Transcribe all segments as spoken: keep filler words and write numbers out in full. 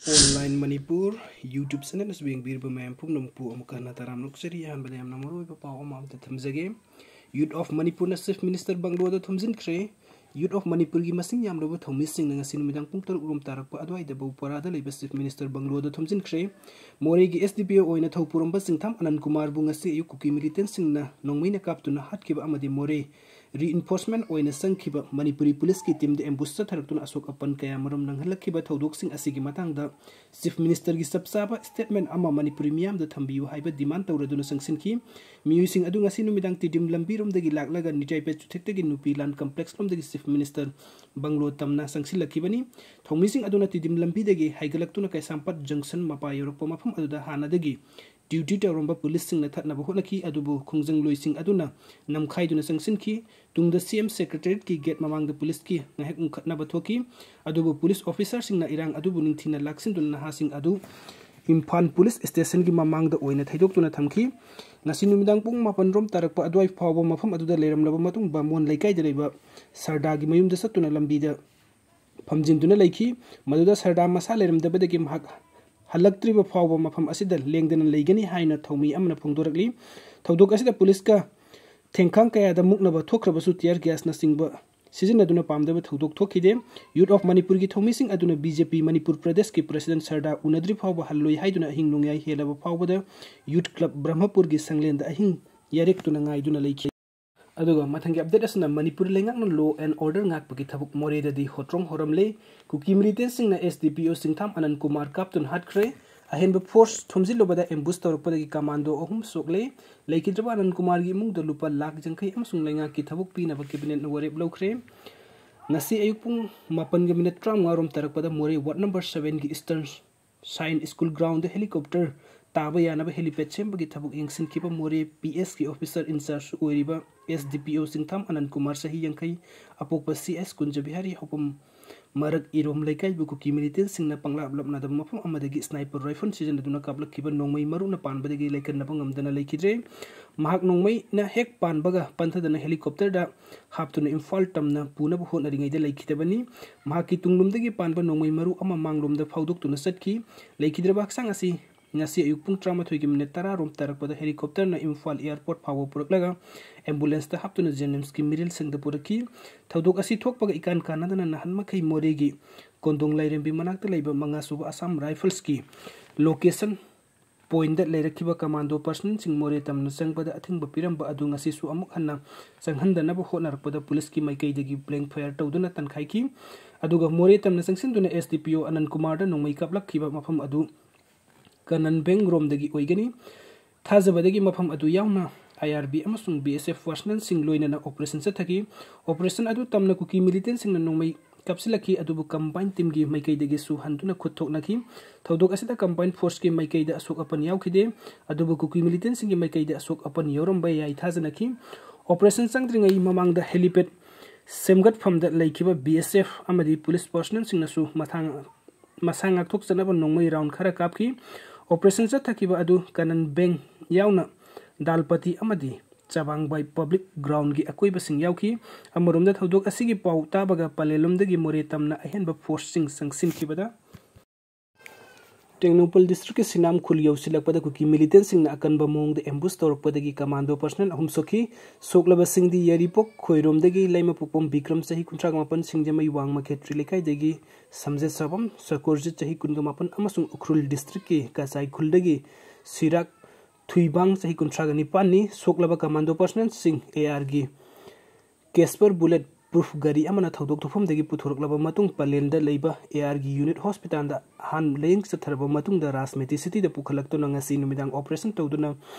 Online Manipur YouTube channel ꯑꯁꯤꯕꯨ ꯌꯦꯡꯕꯤꯔꯤꯕ ꯃꯌꯥꯝ ꯄꯨꯝꯅꯃꯛꯄꯨ ꯑꯃꯨꯛꯀ ꯍꯟꯅ ꯇꯔꯥꯝꯅ ꯑꯣꯛꯆꯔꯤ꯫ ꯑꯍꯥꯟꯕꯗ ꯌꯥꯝꯅ ꯃꯔꯨꯑꯣꯏꯕ ꯄꯥꯎ ꯑꯃ ꯑꯝꯇ ꯊꯝꯖꯒꯦ꯫ Youth of Manipurꯅ Chief Minister ꯕꯪꯒ꯭ꯂꯣꯗ ꯊꯣꯝꯖꯤꯟꯈ꯭ꯔꯦ꯫ Youth of Manipurꯒꯤ ꯃꯁꯤꯡ ꯌꯥꯝꯂꯕ ꯊꯧꯃꯤꯁꯤꯡꯅ ꯉꯁꯤ ꯅꯨꯃꯤꯗꯥꯡ ꯄꯨꯡ ꯇꯔꯨꯛ ꯔꯣꯝ ꯇꯥꯔꯛꯄ ꯑꯗꯨꯋꯥꯏꯗ ꯕꯧꯄꯥꯔꯥꯗ ꯂꯩꯕ Chief Minister ꯕꯪꯒ꯭ꯂꯣꯗ ꯊꯣꯝꯖꯤꯟꯈ꯭ꯔꯦ꯫ ꯃꯣꯔꯦꯒꯤ S D P O ꯑꯣꯏꯅ ꯊꯧ ꯄꯨꯔꯝꯕ ꯆꯤꯡꯊꯥꯝ ꯑꯅꯟ ꯀꯨꯃꯥꯔꯕꯨ ꯉꯁꯤ ꯑꯌꯨꯛ ꯀꯨꯀꯤ militantꯁꯤꯡꯅ ꯅꯣꯡꯃꯩꯅ ꯀꯥꯞꯇꯨꯅ ꯍꯥꯠꯈꯤꯕ ꯑꯃꯗꯤ ꯃꯣꯔꯦ reinforcement ꯑꯣꯏꯅ ꯆꯪꯈꯤꯕ ꯃꯅꯤꯄꯨꯔꯤ ꯄꯨꯂꯤꯁꯀꯤ teamꯗ ambush ꯆꯠꯊꯔꯛꯇꯨꯅ ꯑꯁꯣꯛ ꯑꯄꯟ ꯀꯌꯥ ꯃꯔꯨꯝ ꯅꯪꯍꯜꯂꯛꯈꯤꯕ ꯊꯧꯗꯣꯛꯁꯤꯡ ꯑꯁꯤꯒꯤ ꯃꯇꯥꯡꯗ Chief Ministerꯒꯤ ꯆꯞ ꯆꯥꯕ statement ꯑꯃ ꯃꯅꯤꯄꯨꯔꯤ ꯃꯤꯌꯥꯝꯗ ꯊꯝꯕꯤꯌꯨ ꯍꯥꯏꯕ demand ꯇꯧꯔꯗꯨꯅ ꯆꯪꯁꯤꯟꯈꯤ꯫ ꯃꯤꯑꯣꯏꯁꯤꯡ ꯑꯗꯨ ꯉꯁꯤ ꯅꯨꯃꯤꯗꯥꯡ ꯇꯤꯗꯤꯝ ꯂꯝꯕꯤꯔꯣꯝꯗꯒꯤ ꯂꯥꯛꯂꯒ ꯅꯤꯇꯥꯏ ꯄꯦꯠ ꯆꯨꯊꯦꯛꯇꯒꯤ ꯅꯨꯄꯤ ꯂꯥꯟ complexꯂꯣꯝꯗꯒꯤ Chief Minister ꯕꯪꯒ꯭ꯂꯣ ꯇꯝꯅ ꯆꯪꯁꯤꯜꯂꯛꯈꯤꯕꯅꯤ꯫ ꯊꯧꯃꯤꯁꯤꯡ ꯑꯗꯨꯅ ꯇꯤꯗꯤꯝ ꯂꯝꯕꯤꯗꯒꯤ ꯍꯥꯏꯒꯠꯂꯛꯇꯨꯅ ꯀꯩꯁꯥꯝꯄꯥꯠ junction ꯃꯄꯥ ꯌꯧꯔꯛꯄ ꯃꯐꯝ ꯑꯗꯨꯗ ꯍꯥꯟꯅꯗꯒꯤ duty ꯇꯧꯔꯝꯕ ꯄꯨꯂꯤꯁꯁꯤꯡꯅ ꯊꯠꯅꯕ ꯍꯣꯠꯅꯈꯤ, ꯑꯗꯨꯕꯨ ꯈꯣꯡꯖꯪꯂꯣꯏꯁꯤꯡ ꯑꯗꯨꯅ ꯅꯝꯈꯥꯏꯗꯨꯅ ꯆꯪꯁꯤꯟꯈꯤ꯫ ꯇꯨꯡꯗ C M Secretariatꯀꯤ gate ꯃꯃꯥꯡꯗ ꯄꯨꯂꯤꯁꯀꯤ ꯉꯥꯏꯍꯥꯛ ꯎꯪꯈꯠꯅꯕ ꯊꯣꯛꯈꯤ, ꯑꯗꯨꯕꯨ ꯄꯨꯂꯤꯁ officerꯁꯤꯡꯅ ꯏꯔꯥꯡ ꯑꯗꯨꯕꯨ ꯅꯤꯡꯊꯤꯅ ꯂꯥꯛꯁꯤꯟꯗꯨꯅ ꯅꯍꯥꯁꯤꯡ ꯑꯗꯨ ꯏꯝꯐꯥꯜ ꯄꯨꯂꯤꯁ stationꯒꯤ ꯃꯃꯥꯡꯗ ꯑꯣꯏꯅ ꯊꯩꯗꯣꯛꯇꯨꯅ ꯊꯝꯈꯤ꯫ ꯉꯁꯤ ꯅꯨꯃꯤꯗꯥꯡ ꯄꯨꯡ ꯃꯥꯄꯟ ꯔꯣꯝ ꯇꯥꯔꯛꯄ ꯑꯗꯨꯋꯥꯏ ꯐꯥꯎꯕ ꯃꯐꯝ ꯑꯗꯨꯗ ꯂꯩꯔꯝꯂꯕ ꯃꯇꯨꯡ ꯕꯥꯃꯣꯟ ꯂꯩꯀꯥꯏꯗ ꯂꯩꯕ ꯁꯔꯗꯥꯒꯤ ꯃꯌꯨꯝꯗ ꯆꯠꯇꯨꯅ ꯂꯝꯕꯤꯗ ꯐꯝꯖꯤꯟꯗꯨꯅ ꯂꯩꯈꯤ꯫ ꯃꯗꯨꯗ ꯁꯔꯗꯥ ꯃꯁꯥ ꯂꯩꯔꯝꯗꯕꯗꯒꯤ ꯃꯍꯥꯛ ꯍꯜꯂꯛꯇ꯭ꯔꯤꯕ ꯐꯥꯎꯕ ꯃꯐꯝ ꯑꯁꯤꯗ ꯂꯦꯡꯗꯅ ꯂꯩꯒꯅꯤ ꯍꯥꯏꯅ ꯊꯧꯃꯤ ꯑꯃꯅ ꯐꯣꯡꯗꯣꯔꯛꯂꯤ꯫ ꯊꯧꯗꯣꯛ ꯑꯁꯤꯗ ꯄꯨꯂꯤꯁꯀ ꯊꯦꯡꯈꯥꯡ ꯀꯌꯥꯗ ꯃꯨꯛꯅꯕ ꯊꯣꯛꯈ꯭ꯔꯕꯁꯨ tear gasꯅꯆꯤꯡꯕ ꯁꯤꯖꯤꯟꯅꯗꯨꯅ ꯄꯥꯝꯗꯕ ꯊꯧꯗꯣꯛ ꯊꯣꯛꯈꯤꯗꯦ꯫ Youth of Manipurꯒꯤ ꯊꯧꯃꯤꯁꯤꯡ ꯑꯗꯨꯅ B J P ꯃꯅꯤꯄꯨꯔ ꯄ꯭ꯔꯗꯦꯁꯀꯤ president ꯁꯔꯗꯥ ꯎꯅꯗ꯭ꯔꯤ ꯐꯥꯎꯕ ꯍꯜꯂꯣꯏ ꯍꯥꯏꯗꯨꯅ ꯑꯍꯤꯡ ꯅꯣꯡꯌꯥꯏ ꯍꯦꯜꯂꯕ ꯐꯥꯎꯕꯗ Youth Club ꯕ꯭ꯔꯍꯃꯄꯨꯔꯒꯤ ꯁꯪꯂꯦꯟꯗ ꯑꯍꯤꯡ ꯌꯥꯔꯦꯛꯇꯨꯅ ꯉꯥꯏꯗꯨꯅ ꯂꯩꯈꯤ꯫ ꯑꯗꯨꯒ ꯃꯊꯪꯒꯤ update ꯑꯁꯤꯅ ꯃꯅꯤꯄꯨꯔ ꯂꯩꯉꯥꯛꯅ law and order ꯉꯥꯛꯄꯒꯤ ꯊꯕꯛ ꯃꯣꯔꯦꯗꯗꯤ ꯍꯣꯇ꯭ꯔꯣꯡ ꯍꯧꯔꯝꯂꯦ꯫ ꯀꯨꯀꯤ militantꯁꯤꯡꯅ S D P O ꯆꯤꯡꯊꯥꯝ ꯑꯅꯟ Kumar ꯀꯥꯞꯇꯨꯅ ꯍꯥꯠꯈ꯭ꯔꯦ꯫ ꯑꯍꯦꯟꯕ force ꯊꯣꯝꯖꯤꯜꯂꯨꯕꯗ ambush ꯇꯧꯔꯛꯄꯗꯒꯤ commando ꯑꯍꯨꯝ ꯁꯣꯛꯂꯦ꯫ ꯂꯩꯈꯤꯗ꯭ꯔꯕ ꯑꯅꯟ ꯀꯨꯃꯥꯔꯒꯤ ꯏꯃꯨꯡꯗ ꯂꯨꯄꯥ ꯂꯥꯈ ꯌꯥꯡꯈꯩ ꯑꯃꯁꯨꯡ ꯂꯩꯉꯥꯛꯀꯤ ꯊꯕꯛ ꯄꯤꯅꯕ cabinetꯅ ꯋꯥꯔꯦꯞ ꯂꯧꯈ꯭ꯔꯦ꯫ ꯉꯁꯤ ꯑꯌꯨꯛ ꯄꯨꯡ ꯃꯥꯄꯟꯒ minute ꯇꯔꯥꯃꯉꯥ ꯔꯣꯝ ꯇꯥꯔꯛꯄꯗ ꯃꯣꯔꯦ ward number sevenꯒꯤ Eastern Shine School groundꯗ helicopter ꯇꯥꯕ ꯌꯥꯅꯕ helipad ꯁꯦꯝꯕꯒꯤ ꯊꯕꯛ ꯌꯦꯡꯁꯤꯟꯈꯤꯕ ꯃꯣꯔꯦ P Sꯀꯤ officer in charge ꯑꯣꯏꯔꯤꯕ S D P O ꯆꯤꯡꯊꯥꯝ ꯑꯅꯟ Kumar, ꯆꯍꯤ ꯌꯥꯡꯈꯩ, ꯑꯄꯣꯛꯄ C S ꯀꯨꯟꯖꯕꯤꯍꯥꯔꯤ ꯍꯥꯎꯕꯝ ꯃꯔꯛ ꯏꯔꯣꯝ ꯂꯩꯀꯥꯏꯕꯨ ꯀꯨꯀꯤ ꯃꯤꯂꯤꯇꯦꯟꯁꯤꯡꯅ ꯄꯪꯂꯥꯞ ꯂꯥꯞꯅꯗꯕ ꯃꯐꯝ ꯑꯃꯗꯒꯤ ꯁ꯭ꯅꯥꯏꯄꯔ ꯔꯥꯏꯐꯜ ꯁꯤꯖꯤꯟꯅꯗꯨꯅ ꯀꯥꯞꯂꯛꯈꯤꯕ ꯅꯣꯡꯃꯩ ꯃꯔꯨꯅ ꯄꯥꯟꯕꯗꯒꯤ ꯂꯩꯀꯟꯅꯕ ꯉꯝꯗꯅ ꯂꯩꯈꯤꯗ꯭ꯔꯦ꯫ ꯃꯍꯥꯛ ꯅꯣꯡꯃꯩꯅ ꯍꯦꯛ ꯄꯥꯟꯕꯒ ꯄꯟꯊꯗꯅ ꯍꯦꯂꯤꯀꯣꯞꯇꯔꯗ ꯍꯥꯞꯇꯨꯅ ꯏꯝꯐꯥꯜ ꯇꯝꯅ ꯄꯨꯅꯕ ꯍꯣꯠꯅꯔꯤꯉꯩꯗ ꯂꯩꯈꯤꯗꯕꯅꯤ꯫ ꯃꯍꯥꯛꯀꯤ ꯇꯨꯡꯂꯣꯝꯗꯒꯤ ꯄꯥꯟꯕ ꯅꯣꯡꯃꯩ ꯃꯔꯨ ꯑꯃ ꯃꯥꯡꯂꯣꯝꯗ ꯐꯥꯎꯗꯣꯛꯇꯨꯅ ꯆꯠꯈꯤ꯫ ꯂꯩꯈꯤꯗ꯭ꯔꯕ ꯍꯛꯆꯥꯡ ꯑꯁꯤ ꯉꯁꯤ ꯑꯌꯨꯛ ꯄꯨꯡ ꯇꯔꯥꯃꯥꯊꯣꯏꯒꯤ ꯃꯤꯅꯤꯠ ꯇꯔꯥ ꯔꯣꯝ ꯇꯥꯔꯛꯄꯗ ꯍꯦꯂꯤꯀꯣꯞꯇꯔꯅ ꯏꯝꯐꯥꯜ ꯑꯦꯌꯔꯄꯣꯔꯠ ꯐꯥꯎꯕ ꯄꯨꯔꯛꯂꯒ ꯑꯦꯝꯕꯨꯂꯦꯟꯁꯇ ꯍꯥꯞꯇꯨꯅ ꯖꯦꯅꯤꯝꯁꯀꯤ ꯃꯤꯔꯤꯜꯁꯪꯗ ꯄꯨꯔꯛꯈꯤ꯫ ꯊꯧꯗꯣꯛ ꯑꯁꯤ ꯊꯣꯛꯄꯒ ꯏꯀꯥꯟ ꯀꯥꯟꯅꯗꯅ ꯅꯍꯥꯟ ꯃꯈꯩ ꯃꯣꯔꯦꯒꯤ ꯀꯣꯟꯗꯣꯡ ꯂꯥꯏꯔꯦꯝꯕꯤ ꯃꯅꯥꯛꯇ ꯂꯩꯕ ꯃꯉꯥꯁꯨꯕ ꯑꯁꯥꯝ ꯔꯥꯏꯐꯜꯁꯀꯤ ꯂꯣꯀꯦꯁꯟ ꯄꯣꯏꯟꯗ ꯂꯩꯔꯛꯈꯤꯕ ꯀꯃꯥꯟꯗꯣ ꯄꯔꯁꯅꯦꯜꯁꯤꯡ ꯃꯣꯔꯦ ꯇꯝꯅ ꯆꯪꯕꯗ ꯑꯊꯤꯡꯕ ꯄꯤꯔꯝꯕ ꯑꯗꯨ ꯉꯁꯤꯁꯨ ꯑꯃꯨꯛ ꯍꯟꯅ ꯆꯪꯍꯟꯗꯅꯕ ꯍꯣꯠꯅꯔꯛꯄꯗ ꯄꯨꯂꯤꯁꯀꯤ ꯃꯥꯏꯀꯩꯗꯒꯤ ꯕ꯭ꯂꯦꯡ ꯐꯥꯌꯔ ꯇꯧꯗꯨꯅ ꯇꯟꯈꯥꯏꯈꯤ꯫ ꯑꯗꯨꯒ ꯃꯣꯔꯦ ꯇꯝꯅ ꯆꯪꯁꯤꯟꯗꯨꯅ ꯑꯦꯁ ꯗꯤ ꯄꯤ ꯑꯣ ꯑꯅꯟ ꯀꯨꯃꯥꯔꯗ ꯅꯣꯡꯃꯩ ꯀꯥꯞꯂꯛꯈꯤꯕ ꯃꯐꯝ ꯑꯗꯨ ꯀꯅꯟ ꯕꯦꯡ ꯔꯣꯝꯗꯒꯤ ꯑꯣꯏꯒꯅꯤ꯫ ꯊꯥꯖꯕꯗꯒꯤ ꯃꯐꯝ ꯑꯗꯨ ꯌꯥꯎꯅ ꯑꯥꯏ ꯑꯥꯔ ꯕꯤ ꯑꯃꯁꯨꯡ ꯕꯤ ꯑꯦꯁ ꯑꯦꯐ ꯄꯔꯁꯅꯦꯜꯁꯤꯡ ꯂꯣꯏꯅꯅ ꯑꯣꯄꯔꯦꯁꯟ ꯆꯠꯊꯈꯤ꯫ ꯑꯣꯄꯔꯦꯁꯟ ꯑꯗꯨ ꯇꯝꯅ ꯀꯨꯀꯤ ꯃꯤꯂꯤꯇꯦꯟꯁꯤꯡꯅ ꯅꯣꯡꯃꯩ ꯀꯥꯞꯁꯤꯜꯂꯛꯈꯤ, ꯑꯗꯨꯕꯨ ꯀꯝꯕꯥꯏꯟ ꯇꯤꯝꯒꯤ ꯃꯥꯏꯀꯩꯗꯒꯤꯁꯨ ꯍꯟꯗꯨꯅ ꯈꯨꯠ ꯊꯣꯛꯅꯈꯤ꯫ ꯊꯧꯗꯣꯛ ꯑꯁꯤꯗ ꯀꯝꯕꯥꯏꯟ ꯐꯣꯔꯁꯀꯤ ꯃꯥꯏꯀꯩꯗ ꯑꯁꯣꯛ ꯑꯄꯟ ꯌꯥꯎꯈꯤꯗꯦ, ꯑꯗꯨꯕꯨ ꯀꯨꯀꯤ ꯃꯤꯂꯤꯇꯦꯟꯁꯤꯡꯒꯤ ꯃꯥꯏꯀꯩꯗ ꯑꯁꯣꯛ ꯑꯄꯟ ꯌꯥꯎꯔꯝꯕ ꯌꯥꯏ ꯊꯥꯖꯅꯈꯤ꯫ ꯑꯣꯄꯔꯦꯁꯟ ꯆꯪꯗ꯭ꯔꯤꯉꯩ ꯃꯃꯥꯡꯗ ꯍꯦꯂꯤꯄꯦꯗ ꯁꯦꯝꯒꯠꯐꯝꯗ ꯂꯩꯈꯤꯕ ꯕꯤ ꯑꯦꯁ ꯑꯦꯐ ꯑꯃꯗꯤ ꯄꯨꯂꯤꯁ ꯄꯔꯁꯅꯦꯜꯁꯤꯡꯅꯁꯨ ꯃꯊꯥꯡ ꯃꯁꯥ ꯉꯥꯛꯊꯣꯛꯆꯅꯕ ꯅꯣꯡꯃꯩ ꯔꯥꯎꯟ ꯈꯔ ꯀꯥꯞꯈꯤ꯫ ꯑꯣꯄꯔꯦꯁꯟ ꯆꯠꯊꯈꯤꯕ ꯑꯗꯨ ꯀꯅꯟ ꯕꯦꯡ ꯌꯥꯎꯅ ꯗꯥꯜꯄꯇꯤ ꯑꯃꯗꯤ ꯆꯕꯥꯡꯕꯥꯏ ꯄꯕ꯭ꯂꯤꯛ ꯒ꯭ꯔꯥꯎꯟꯒꯤ ꯑꯀꯣꯏꯕꯁꯤꯡ ꯌꯥꯎꯈꯤ꯫ ꯑꯃꯔꯣꯝꯗ ꯊꯧꯗꯣꯛ ꯑꯁꯤꯒꯤ ꯄꯥꯎ ꯇꯥꯕꯒ ꯄꯂꯦꯜꯂꯣꯝꯗꯒꯤ ꯃꯣꯔꯦ ꯇꯝꯅ ꯑꯍꯦꯟꯕ ꯐꯣꯔꯁꯁꯤꯡ ꯆꯪꯁꯤꯟꯈꯤꯕꯗ ꯇꯦꯡꯅꯧꯄꯜ ꯗꯤꯁꯇ꯭ꯔꯤꯛꯀꯤ ꯁꯤꯅꯥꯝ ꯈꯨꯜ ꯌꯧꯁꯤꯜꯂꯛꯄꯗ ꯀꯨꯀꯤ ꯃꯤꯂꯤꯇꯦꯟꯁꯤꯡꯅ ꯑꯀꯟꯕ ꯃꯑꯣꯡꯗ ꯑꯦꯝꯕꯨꯁ ꯇꯧꯔꯛꯄꯗꯒꯤ ꯀꯃꯥꯟꯗꯣ ꯄꯔꯁꯅꯦꯜ ꯑꯍꯨꯝ ꯁꯣꯛꯈꯤ꯫ ꯁꯣꯛꯂꯕꯁꯤꯡꯗꯤ ꯌꯥꯏꯔꯤꯄꯣꯛ ꯈꯣꯏꯔꯣꯝꯗꯒꯤ ꯂꯩꯃꯄꯣꯛꯄꯝ ꯕꯤꯀ꯭ꯔꯝ ꯆꯍꯤ ꯀꯨꯟꯊ꯭ꯔꯥ ꯃꯥꯄꯟ, ꯁꯤꯡꯖꯃꯩ ꯋꯥꯡꯃ ꯈꯦꯇ꯭ꯔꯤ ꯂꯩꯀꯥꯏꯗꯒꯤ ꯁꯝꯖꯦꯠ ꯁꯥꯕꯝ ꯁꯀꯣꯔꯖꯤꯠ ꯆꯍꯤ ꯀꯨꯟꯒ ꯃꯥꯄꯟ ꯑꯃꯁꯨꯡ ꯎꯈ꯭ꯔꯨꯜ ꯗꯤꯁꯇ꯭ꯔꯤꯛꯀꯤ ꯀꯆꯥꯏ ꯈꯨꯜꯗꯒꯤ ꯁꯤꯔꯥꯛ ꯊꯨꯏꯕꯥꯡ ꯆꯍꯤ ꯀꯨꯟꯊ꯭ꯔꯥꯒ ꯅꯤꯄꯥꯟꯅꯤ꯫ ꯁꯣꯛꯂꯕ ꯀꯃꯥꯟꯗꯣ ꯄꯔꯁꯅꯦꯜꯁꯤꯡ ꯑꯦ ꯑꯥꯔꯒꯤ ꯀꯦꯁꯄꯔ ꯕꯨꯂꯦꯠ ꯄ꯭ꯔꯨꯐ ꯒꯥꯔꯤ ꯑꯃꯅ ꯊꯧꯗꯣꯛ ꯊꯣꯛꯐꯝꯗꯒꯤ ꯄꯨꯊꯣꯔꯛꯂꯕ ꯃꯇꯨꯡ ꯄꯂꯦꯟꯗ ꯂꯩꯕ ꯑꯦ ꯑꯥꯔꯒꯤ ꯌꯨꯅꯤꯠ ꯍꯣꯁꯄꯤꯇꯥꯜꯗ ꯑꯍꯥꯟꯕ ꯂꯥꯌꯦꯡ ꯆꯠꯊꯔꯕ ꯃꯇꯨꯡꯗ ꯔꯥꯖꯃꯦꯇꯤ ꯁꯤꯇꯤꯗ ꯄꯨꯈꯠꯂꯛꯇꯨꯅ ꯉꯁꯤ ꯅꯨꯃꯤꯗꯥꯡ ꯑꯣꯄꯔꯦꯁꯟ ꯇꯧꯗꯨꯅ